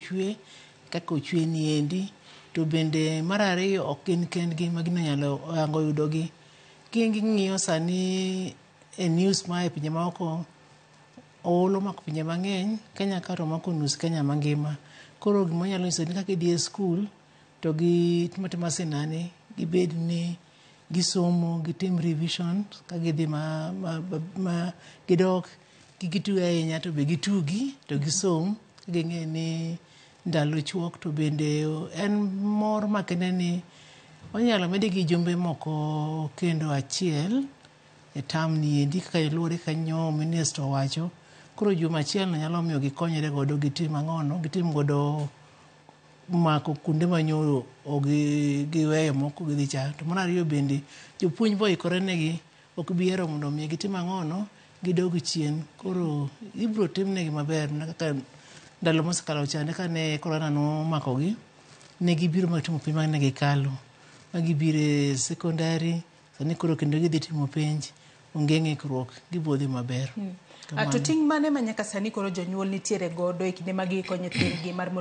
ochwe kaka ochwe niendi. To bende mar ariyo ok gin kendgi ma gino nyalo oyango yudogi. King'iyo sani e news maa e pinje maoko, oolo omako pinje mang'eny, Kenya ka to omako nus Kenya mangima. Koro gima anyalo nyiso ni kaka gidhi e skul to gitimo atima sinani, gibed ni gisomo, gitim revision ka gidhi ma gidok, kik gitug ahinya to be gitugi to gisom ging'e ni ndalo chuok. To bende en mor makende ni onyalo medgi jumbe moko kendo achiel e term ni endi kaka luwore kaka nyo minister owacho. Koro juma achiel no nyalo miyo gikonyre godo, gitim ang'ono, gitim godo mako kuonde manyo giweyo moko gidhi cha. To mar ariyo bende jopuonj be oikore negi, ok bi hero mondo mi gitim ang'ono, gidog chien. Koro ibiro timnegi maber mana kaka ndalo mosekalo chande kane corona nomakogi, ne gibiro ma gitimo penj mane gikalo ma gibiro e secondary. Sani koro kendo gidhi timo penj, onge ng'ikruok, gibiro dhi maber. To ting' mane ma nyaka sani koro jonyuol nitiere godo e kinde ma giiko nyithindgi mar